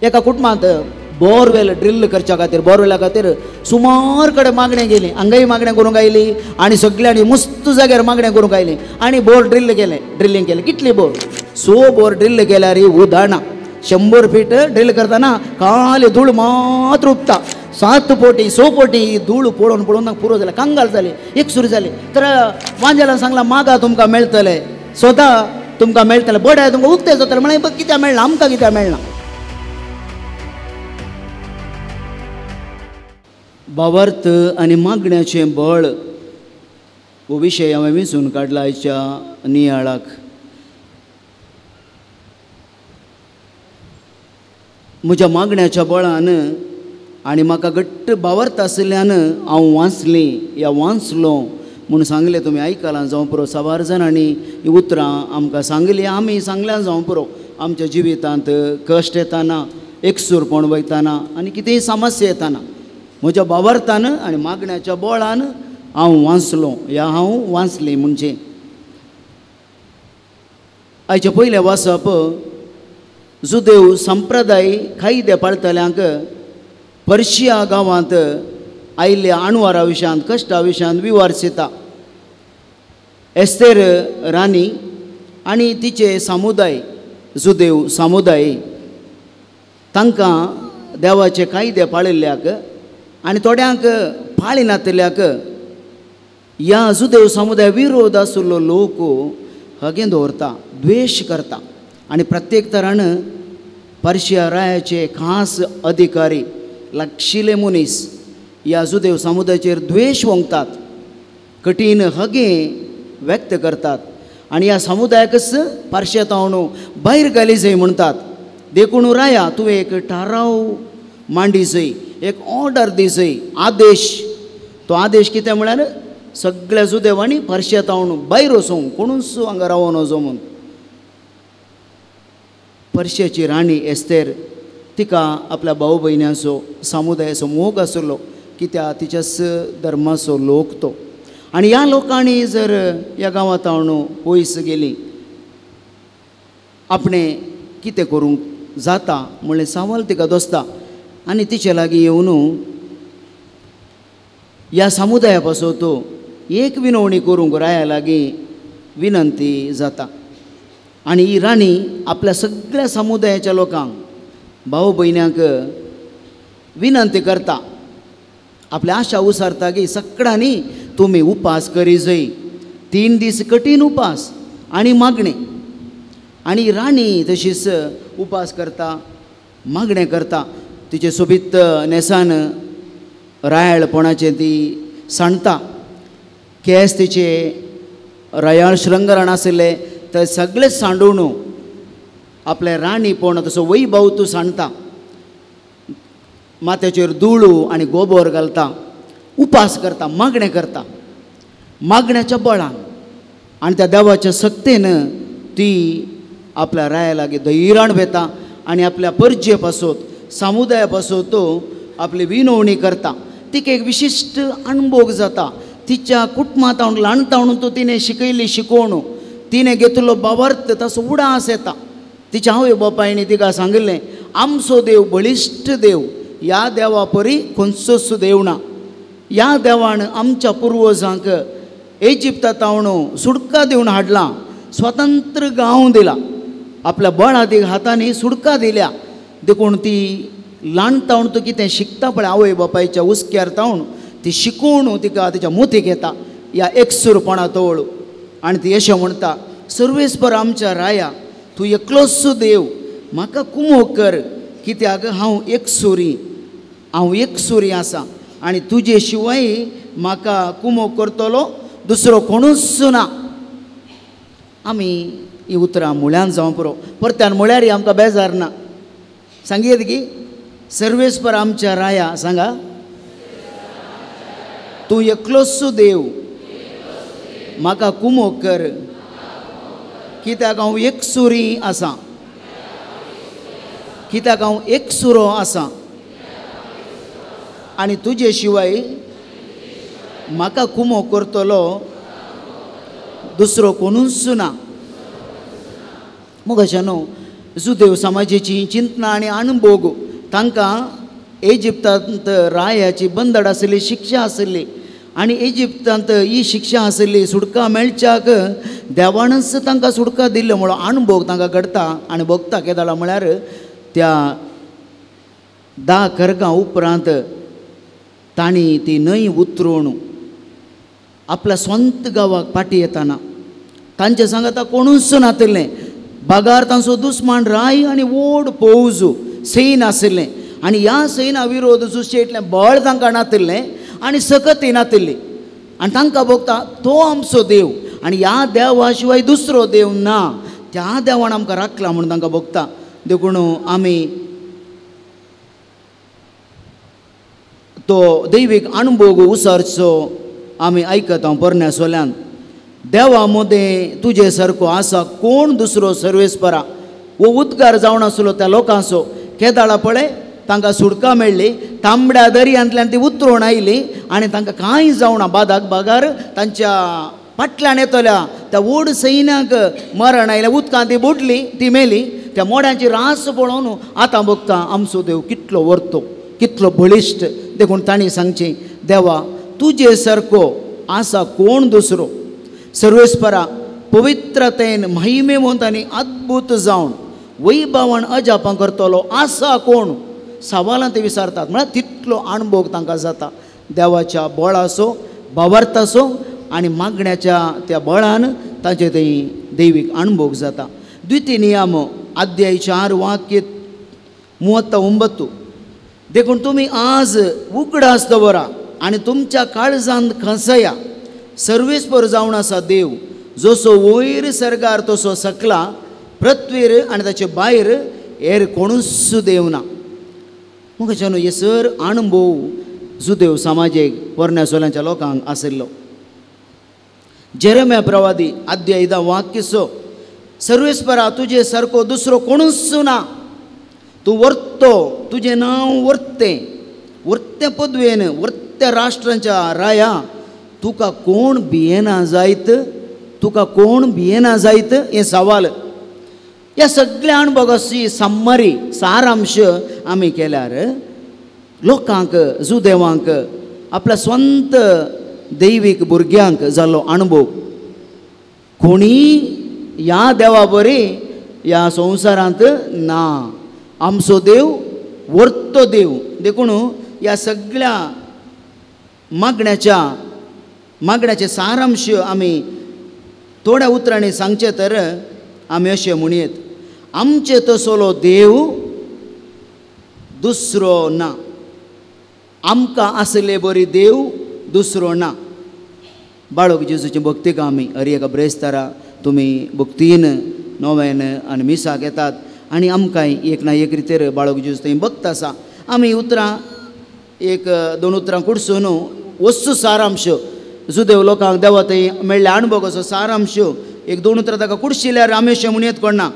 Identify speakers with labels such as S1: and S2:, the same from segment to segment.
S1: एका कुटुंबांत borewell drill करच्या खातीर, बोरवेला खातीर सुमार कडेन मागणें गेली, हांगाय मागणें करूंक आयली आनी सगळ्यांनी मस्त जाग्यार मागणें करूंक आयली आनी बोर ड्रिल केलें, ड्रिलींग केलें. कितली बोर? 6 बोर ड्रिल केल्यार उदक 100 फीट ड्रिल करतना खाली धूळ मात्र उपता. 7 पोटी 6 पोटी धूळ पळोवन पळोवन पुरो जालें, कंगाल जाली, एकसूर जाली. तर वांजेलान सांगलां, मागा तुमकां मेळटलें, स्वता तुमकां मेळटलें, बड्यार तुमकां उक्तें जातलें. म्हळ्यार कित्याक मेळना, आमकां कित्याक मेळना? भावार्थ आनी मागण्याचें बळ हो विशय हांवें वेंचून काडला आयच्या नियाळाक. म्हज्या मागण्याच्या बळान आनी म्हाका घट्ट भावार्थ आशिल्ल्यान हांव वाचलीं या वाचलो म्हूण सांगलें. तुमी आयकलां जावं पुरो, साबार जाणांनी हीं उतरां आमकां सांगलीं, आमी सांगल्यां जावं पुरो. आमच्या जिवितांत कश्ट येताना, एकसूरपण वयताना आनी कितेंय समस्या येताना म्हज्या भावार्थान आनी मागण्याच्या बळान हांव वाचलो या हांव वाचलीं. म्हणजे आयचें पयलें वाचप जुदेव संप्रदाय कायदे पाळटल्यांक पर्शिया गांवांत आयिल्ल्या आणवारा विशयांत, कश्टा विशयांत विवारसिता. एस्तेर राणी आनी तिचे समुदाय, जुदेव समुदाय, तांकां देवाचे कायदे पाळिल्ल्याक आनी थोड्यांक पाळिनातिल्ल्याक ह्या जुदेव समुदाय विरोध आशिल्लो लोक हगें दवरता, द्वेश करता आनी प्रत्येक तरान पर्शिया रायाचे खास अधिकारी, लागशिल्ले मनीस ह्या जुदेव समुदायाचेर द्वेश वोंगतात, कठीण हगें व्यक्त करतात आनी ह्या समुदायाकच पर्शिया तावन भायर घाली जाय म्हणटात. देखून राया तूं एक थाराव मांडी जाय, एक ऑर्डर दी जाय, आदेश. तो आदेश कितें म्हळ्यार सगळ्या जुदेवांनी पर्शिया तावन भायर वचूंक, कोणूच हांगा रावोन वचो म्हूण. पर्शियाची राणी एस्तेर तिका आपल्या भाव भयण्यांचो, समुदायाचो मोग आशिल्लो, कित्याक तिच्याच धर्माचो लोक तो. आनी ह्या लोकांनी जर ह्या गांवांत हांव पयस गेली, आपणें कितें करूंक जाता म्हणलें सवाल तिका दोसता आनी तिचे लागीं येवन ह्या समुदाया पासून तो एक विनवणी करूंक राया लागीं विनंती जाता. आनी ही राणी आपल्या सगळ्या समुदायाच्या लोकांक, भाव भयण्यांक विनंती करता, आपल्या आशा उसारता की सगळ्यांनी तुमी उपास करी जाय, 3 दीस कठीण उपास आनी मागणें. आनी राणी तशीच उपास करता, मागणें करता. तिचें सोबीत न्हेसान रायाळपणाचें ती सांडटा, केंस तिचे रायाळ शृंगारान आशिल्ले ते सगळे सांडून आपलें राणीपण तसो वैभव तूं सांडटा, माथ्याचेर धुळू आनी गोबोर घालता, उपास करता, मागणें करता. मागण्याच्या बळान आनी त्या देवाच्या सक्तेन ती आपल्या राया लागीं धैर्यान वेता आनी आपल्या परजे पासत, समुदाया पासत तो आपली विनवणी करता. तिका एक विशिश्ट अणभोग जाता. तिच्या कुटुंबांत ल्हान तावन तो तिणें शिकयल्ली शिकवण, तिणें घेतिल्लो भावार्थ ताचो उडास येता. तिच्या आवय बापायनी तिका सांगिल्लें, आमचो देव बळिश्ट देव, ह्या देवा परी खंयचोच देव ना. ह्या देवान आमच्या पुर्वजांक इजिप्ता तावन सुटका दिवन हाडला, स्वतंत्र गांव दिला, आपल्या बळादीक हातांनी सुटका दिल्या. देखून ती ल्हान तावन तूं कितें शिकता पळय आवय बापायच्या हुस्क्यार तावन ती शिकून तिका तिच्या मोतीक येता ह्या एकसूरपणा तवळ. आनी ती अशें म्हणटा, सर्वेस्पर आमच्या राया, तूं एकलोच देव, म्हाका कुमोक कर, कित्याक हांव एकसुरी, हांव एकसुरी आसा आनी तुजे शिवाय म्हाका कुमोक करतलो दुसरो कोणूच ना. आमी ही उतरां मुळ्यान जावं पुरो, परत्यान म्हळ्यार आमकां बेजार ना. सांगयेत की सर्वेस्पर आमच्या राया, सांगा, तूं एकलोच देव, म्हाका कुमोक कर, कित्याक हांव एकसुरी आसा, कित्याक हांव एकसुरो आसा आनी तुजे शिवाय म्हाका कुमोक करतलो दुसरो कोणूच ना. मोगाच्यानो, जुदेव समाजेची चिंतना आनी अणभोग. तांकां इजिप्तांत रायाची बंदड आशिल्ली, शिक्षा आशिल्ली आनी इजिप्तांत ही शिक्षा आशिल्ली सुटका मेळच्याक देवानच तांकां सुटका दिल्लो म्हणून अणभोग तांकां घडता आनी भोगता. केदाळा म्हळ्यार त्या 10 खर्गां उपरांत तांणी ती न्हंय उतरून आपल्या स्वंत गांवाक फाटी येताना तांचे सांगाता कोणूच नातिल्लें, बागार तांचो दुस्मान राय आनी व्हड फौज सैन आशिल्लें आनी ह्या सैना विरोध झुजचें इतलें बळ तांकां नातिल्लें आनी सकतय नातिल्ली आनी तांकां भोगता तो आमचो देव आनी ह्या देवा शिवाय दुसरो देव ना, त्या देवान आमकां राखला म्हणून तांकां भोगता. देखून आमी तो दैवीक अणभोग उसरचो आमी आयकता पोरण्या सोल्यान. देवा मदें तुजे सारको आसा कोण दुसरो सर्वेस्परा, हो उद्गार जावन आसलो त्या लोकांचो. केदाळा पळय तांकां सुटका मेळ्ळी, तांबड्या दर्यांतल्यान ती उतरून आयली आनी तांकां कांय जावना. बादाक बागार तांच्या फाटल्यान येतल्या त्या व्हड सैन्याक मरण आयलें, उदकांत ती बुडली, ती मेली. त्या मोड्यांची रास पळोवन आतां बघता आमचो देव कितलो व्हरतो, कितलो बळिश्ट. देखून तांणी सांगचें, देवा तुजे सारको आसा कोण दुसरो सर्वेस्परा, पवित्रतेन महिमेवंत आनी अद्भूत जावन वैभवान अजापां करतलो आसा कोण. सवालां ते विचारतात म्हळ्यार तितलो अणभोग तांकां जाता देवाच्या बळाचो, भावार्थाचो आनी मागण्याच्या त्या बळान तांचे थंय दैवीक अणभोग जाता. द्वितीय नियम अध्याय 4 वाक्य 39. देखून तुमी आज उगडास दवरा आनी तुमच्या काळजांत खंसया, सर्वेस्पर जावन आसा देव, जसो वयर सर्गार तसो सकला पृथ्वीर आनी ताचे भायर हेर कोणूच देव ना. मुखाच्यान हे सर अणभव जुदेव समाजेक पोरण्या सोल्यांच्या लोकांक आशिल्लो. जेरेम्या प्रवादी अध्याय 10 वाक्य 6, सर्वेस्परा तुजे सारको दुसरो कोणूच ना, तूं वर्तो, तुजें नांव वर्तें, वर्तें पदवेन वर्त्या राष्ट्रांच्या राया, तुका कोण भियेना जायत, तुका कोण भियेना जायत हें सवाल. ह्या सगळ्या अणभवाची सम्मरी सारांश आमी केल्यार लोकांक, जुदेवांक, आपल्या स्वंत दैवीक भुरग्यांक जाल्लो अणभव कोणी ह्या देवा बरी ह्या संवसारांत ना. आमचो देव वर्तो देव. देखून ह्या सगळ्या मागण्याचे सारांश आमी थोड्या उतरांनी सांगचें तर आमी अशें म्हणयेत, आमचे तसलो देव दुसरो ना, आमकां आसले बरी देव दुसरो ना. बाळक जेजूची भक्ती आमी हर एका ब्रेस्तारा तुमी भक्तीन नोवेन आनी मिसाक येतात आनी आमकांय एक ना एक रितीर बाळक जेजू थंय भक्त आसा. आमी उतरां एक दोन उतरां कुडसून वस्तू सारांश जुदेव लोकांक देवा थंय मेळ्ळ्या अणभवाचो सारांश एक दोन उतरां ताका कुडशिल्यार आमी अशें म्हणयेत कोणा,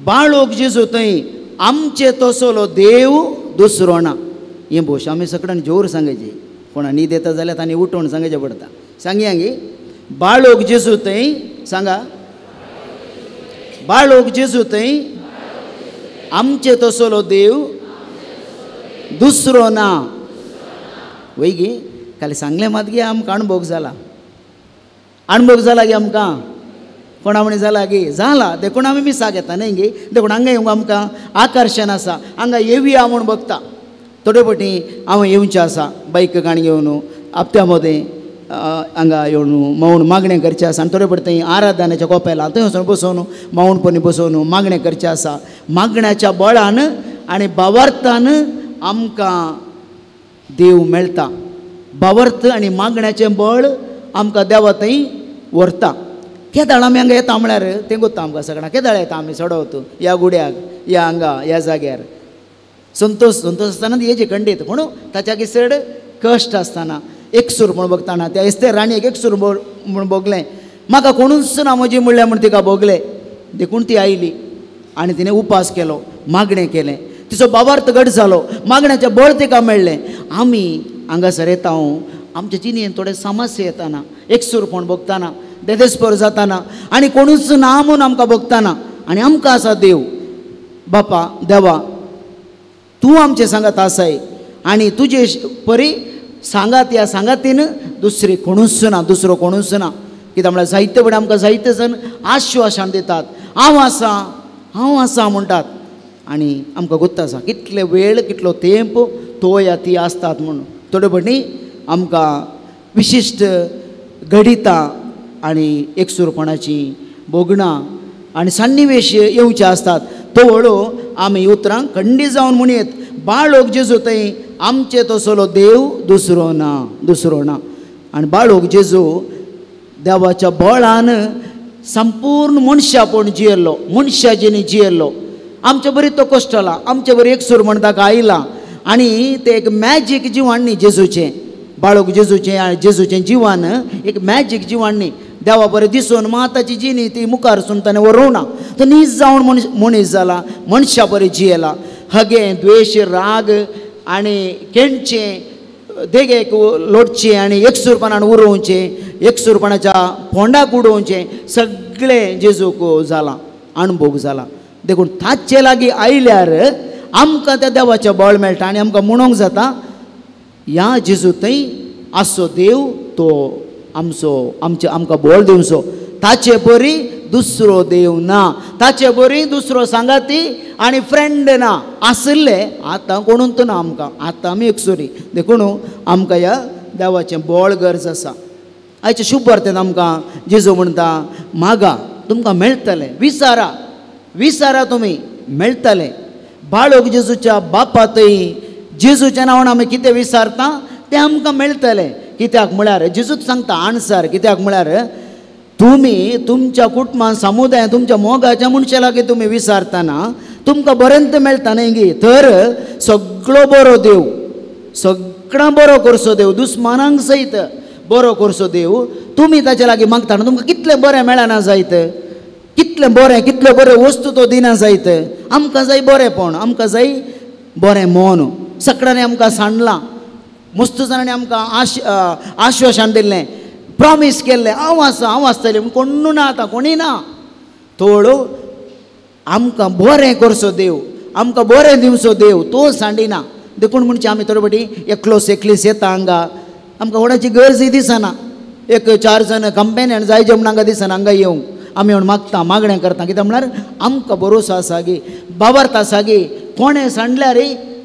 S1: बाळक जेजू थंय आमचे तसलो देव दुसरो ना. हें भोश आमी सगळ्यान जोर सांगायची, कोणा न्हीद येता जाल्यार तांणी उठोवन सांगायचें पडटा. सांगया गे, बाळक जेजू थंय सांगा, बाळक जेजू थंय आमचे तसलो देव दुसरो ना. वय गे काल सांगलें मात गे आमकां अणभोग जाला, अणभोग जाला गे आमकां, कोणा म्हणी जाला गे जाला. देखून आमी मिसाक येता न्हय गे, देखून हांगा येवंक आमकां आकर्शण आसा, हांगा येवया म्हूण बघता. थोडे फावटी हांव येवचें आसा बायक गाणी घेवन हप्त्या मदें हांगा येवन मावूण मागणें करचें आसा आनी थोडे फावटी थंय आराधनाच्या कोपेलां थंय वचून बसोवन मावणपणी बसोवन मागणें करचें आसा. मागण्याच्या बळान आनी भावार्थान आमकां देव मेळटा. भावार्थ आनी मागण्याचें बळ आमकां देवा थंय व्हरता. केदाळ आमी हांगा येता म्हळ्यार तें गोत्ता आमकां सगळ्यांक, केदाळ येता आमी चडवत ह्या गुड्याक, ह्या हांगा ह्या जाग्यार. संतोष संतोष आसतना हेजे खंडीत पूण ताच्या चड कश्ट आसतना एकसूर म्हूण बघताना त्या एस्तेर राणयेक एकसूर म्हूण भोगलें, म्हाका कोणूच ना म्हजी म्हणल्यार म्हूण तिका भोगलें. देखून ती आयली आनी तिणें उपास केलो, मागणें केलें, तिचो बाबार्थ घट जालो, मागण्याचें बळ तिका मेळ्ळें. आमी हांगासर येता आमच्या जिणेंत थोडे समस्या येताना, एकसूरपण भोगताना, देदेस्पर जाताना आनी कोणूच ना म्हूण आमकां भोगताना आनी आमकां आसा देव. बापा देवा तूं आमचें सांगात आसाय आनी तुजे परी सांगात ह्या सांगातीन दुसरी कोणूच ना, दुसरो कोणूच ना. कित्याक म्हळ्यार जायते फुडें आमकां जायते जाण आश्वासन दितात, हांव आसा हांव आसा म्हणटात आनी आमकां गोत्त आसा कितले वेळ कितलो तेंप तो या ती आसतात म्हूण. थोडे फावटी आमकां विशिश्ट घडितां आनी एकसूरपणाची भोगणां आनी सन्निवेश येवचे आसतात तो व्हडो आमी उतरां खंडी जावन म्हणयेत बाळोक जेजू थंय आमचे तसलो देव दुसरो ना, दुसरो ना. आनी बाळोक जेजू देवाच्या बळान संपूर्ण मनशापण जियेल्लो, मनशाचेनी जियेल्लो. आमचे बरी तो कश्टला, आमचे बरी एकसूर म्हण ताका आयला आनी तें एक मॅजीक जिवान न्ही जेजूचें, बाळोक जेजूचें आनी जेजूचें जिवान एक मॅजीक जिवान न्ही. देवा बरें दिसून माताची जिणी ती मुखार सून ताणें वरोवना, तो नीज जावन मनीस जाला, मनशा बरें जियेला. हगे द्वेश राग आनी केणचें देगेक लोटचें आनी एकसूरपणान उरोवचें, एकसूरपणाच्या फोंडाक उडोवचें सगळें जेजूक जालां, अणभोग जाला. देखून ताचे लागीं आयल्यार आमकां त्या देवाचें बळ मेळटा आनी आमकां म्हणूंक जाता ह्या जेजू थंय आसचो देव तो आमचो आमचे आमकां बळ दिवचो. ताचे बरी दुसरो देव ना, ताचे बरी दुसरो सांगाती आनी फ्रेंड ना आशिल्ले आतां कोणूच ना आमकां, आतां आमी एकसुरी. देखून आमकां ह्या देवाचें बळ गरज आसा. आयचे शुभ वार्तेन आमकां जेजू म्हणटा मागा तुमकां मेळटलें, विचारा विचारा तुमी मेळटलें. बाळोक जेजूच्या बापा थंय जेजूच्या नांवान आमी कितें विचारता तें आमकां मेळटलें. कित्याक म्हळ्यार जेजूच सांगता आन्सर, कित्याक म्हळ्यार तुमी तुमच्या कुटुंबान समुदायान तुमच्या मोगाच्या मनशा लागीं तुमी विचारतना तुमकां बरेंच मेळटा न्ही गी, तर सगळो बरो देव, सगळो बरो करचो देव, दुस्मानांक सयत बरो करचो देव तुमी ताचे लागीं मागता तुमकां कितलें बरें मेळना जायत, कितलें बरें कितल्यो बऱ्यो वस्तू तो दिना जायत. आमकां जाय बरेंपण, आमकां जाय बरें मन. सगळ्यांनी आमकां सांडलां, मस्त जाणांनी आमकां आश्वासन दिल्लें, प्रॉमीस केल्लें हांव आसा हांव आसतलें म्हूण. कोण्णू ना आतां, कोणूय ना. थोडो आमकां बरें करचो देव, आमकां बरें दिवचो देव तो सांडिना. देखून म्हणचे आमी थोडे फावटी एकलोस एकलीस येता हांगा, आमकां कोणाची गरजय दिसना. एक चार जाण कंपेन्यन जाय जे म्हूण हांगा दिसना, हांगा येवंक आमी म्हूण मागता, मागणें करता. कित्याक म्हळ्यार आमकां भरोसो आसा गी, बाबर्त आसा गी कोणें सांडल्यार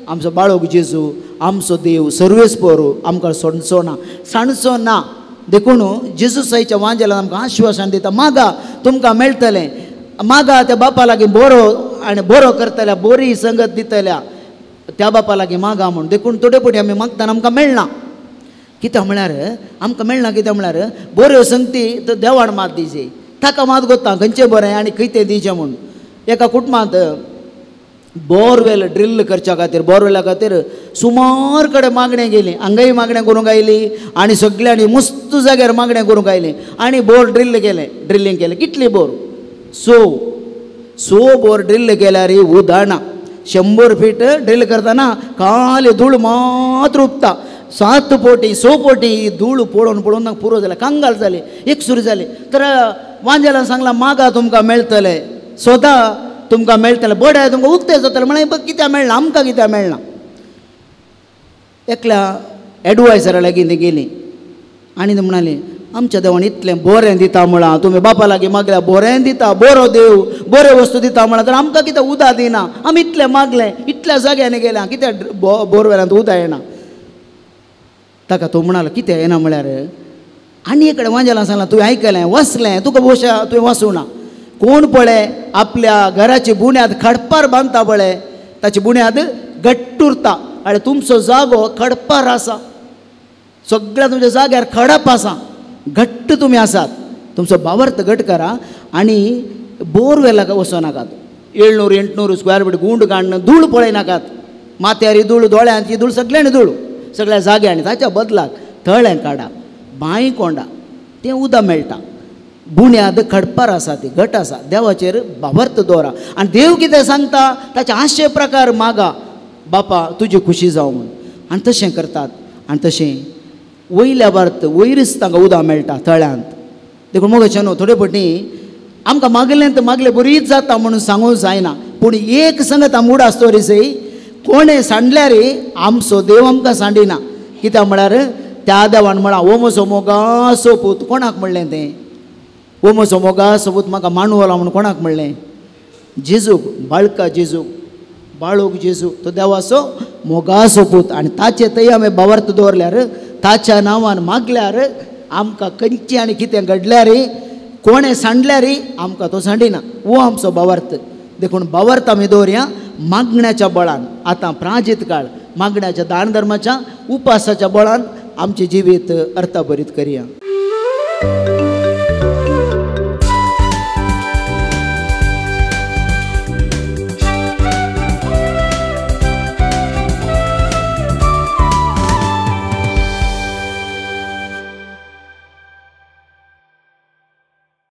S1: आमचो बाळोक जेजू आमचो देव सर्वेस्पर आमकां सोडचो ना, सांडचो ना. देखून जेजू साईच्या वांजेलान आमकां आश्वासन दिता मागा तुमकां मेळटलें, मागा त्या बापा लागीं बरो आनी बरो करतल्या, बरी संगत दितल्या त्या बापा लागीं मागा म्हूण. देखून थोडे फावटी आमी मागतना आमकां मेळना. कित्याक म्हळ्यार आमकां मेळना, कित्याक म्हळ्यार बऱ्यो संगती तर देवान मात दिजे, ताका मात गोत्ता खंयचें बरें आनी खंय तें दिवचें म्हूण. एका कुटुंबांत बोरवेल ड्रिल करच्या खातीर, बोरवेला खातीर सुमार कडेन मागणें गेली, हांगाय मागणें करूंक आयली आनी सगल्यांनी मस्त जाग्यार मागणें करूंक आयली आनी बोर ड्रिल केलें, ड्रिलींग केलें. कितली बोर? स बोर ड्रिल केल्यार उदक ना. 100 फीट ड्रिल करतना खाली धूळ मात्र उपता, 7 पोटी 6 पोटी धूळ पळोवन पळोवन पुरो जालें, कंगाल जाले, एकसूर जाले. तर वांजेलान सांगलां मागा तुमकां मेळटलें, सोदा तुमकां मेळटलें, बडें तुमकां उक्तें जातलें. म्हळ्यार कित्याक मेळना आमकां, कित्याक मेळना. एकल्या एडवायजरा लागीं ती गेली आनी ती म्हणाली आमच्या देवान इतलें बरें दिता म्हळां, तुमी बापा लागीं मागल्या बरें दिता, बरो देव बऱ्यो वस्तू दिता म्हळां, तर आमकां कित्याक उदक दिना? आमी इतलें मागलें, इतल्या जाग्यांनी गेल्या, कित्याक बोरवेलांत उदक येना? ताका तो म्हणालो कितें येना म्हळ्यार आनी एक कडेन वांजेलान सांगलां तुवें आयकलें वसलें, तुका भोवशा तुवें वसूं ना. कोण पळय आपल्या घराची बुन्याद खडपार बांदता पळय, ताची बुन्याद घट्ट उरता. आनी तुमचो जागो खडपार आसा, सगळ्या तुमच्या जाग्यार खडप आसा, घट्ट तुमी आसात, तुमचो बावर्त घट करा आनी बोरवेलाक वचो नाकात. 700 800 स्क्वेअर फीट गुंड काडून धूळ पळय नाकात, माथ्यार धूळ, दोळ्यांची धूळ, सगळ्यांनी धूळ, सगळ्या जाग्यांनी. ताच्या बदलाक तळें काडा, बांय कोंडा, तें उदक मेळटा. बुन्याद खडपार आसा, ती घट आसा, देवाचेर बावर्त दवरा. आनी देव कितें सांगता ताचे आशे प्रकार मागा, बापा तुजी खुशी जावं म्हूण. आनी तशें करतात आनी तशें वयल्या बार्त वयरच तांकां उदक मेळटा तळ्यांत. देखून मोगाचे न्हू थोडे फावटी आमकां मागलें तर मागलें बरीच जाता म्हणून सांगूंक जायना. पूण एक संगत आम उडास दवरी सई, कोणें सांडल्यार आमचो देव आमकां सांडिना. कित्याक म्हळ्यार त्या देवान म्हळां हो म्हजो मोगासो पूत. कोणाक म्हणलें तें? हो म्हजो मोगासो पूत म्हाका मांडवला म्हूण कोणाक म्हणलें? जेजूक, बाळका जेजूक, बाळूक जेजूक. तो देवाचो मोगासो पूत आनी ताचे थंय आमी भावार्थ दवरल्यार, ताच्या नांवान मागल्यार आमकां खंयचें आनी कितें घडल्यार, कोणें सांडल्यार आमकां तो सांडिना. हो आमचो भावार्थ. देखून भावार्थ आमी दवरया मागण्याच्या बळान. आतां प्राजित काळ मागण्याच्या दान धर्माच्या उपासाच्या बळान आमचें जिवीत अर्थभरीत करया.